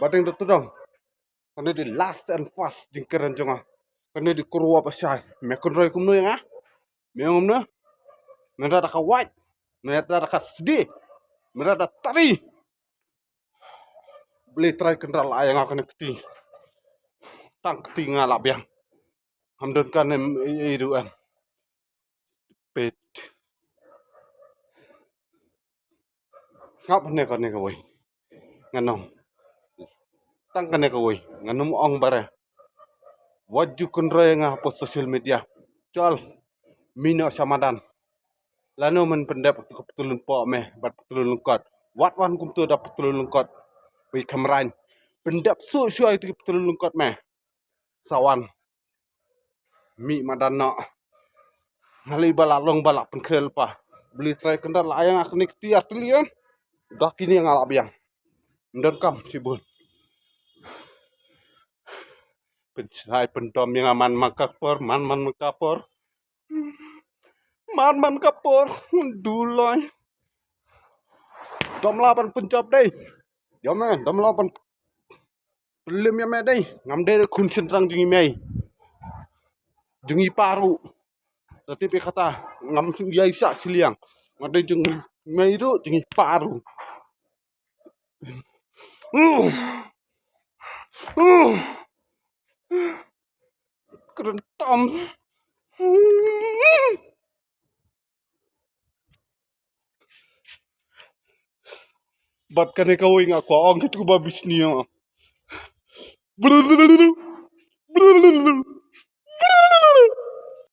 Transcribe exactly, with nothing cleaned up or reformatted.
Ba dang da tudong. Kane dei last and first jingkren jong nga. Kane dei kyrwa ba shai. Me kynroi kumno ïa nga? Me ong kumno? Me da ka wait. Me da ka sdi. Me da tari. Blei Trai Kynrad la ai ïa nga kane kti. Tang kti nga la biang. Ham don kane ei ei ruh em. Pet. Sngap ne kane kawei. Ngan ong. Tang kane kawei. Ngan ym ong bare. Wat ju kynroi ïa nga hapoh social media. Chal. Mih noh sha madan. Lano men pyndep ïa ka patlun poh me bad patlun lyngkot. Wat wan kumto da patlun lyngkot. Wei Kamrain. Pyndep suk shuwa ïa ka patlun lyngkot me. Sa wan. Mih madan noh. Nga lei ba la long ba la pynkhreh lypa. Blei Trai Kynrad la ai ïa nga kane kti artylli. Da kine nga la biang. Ym don kam shibun. Pynshai pyndom ïa nga man man ka por, man man ka por. Man man ka por, duloi. Dom la ban pynjop dei. Ïa me, dom la ban pynlem ïa me dei. Ngam dei khun shynrang jong i mei. Jong i pa ruh. Da tip ïa kata, ngam ïai shah shiliang. Nga dei jong i mei ruh, jong i pa ruh. Kren tam. Bad kane kawei nga kwah ong kito ba bishni ïa nga.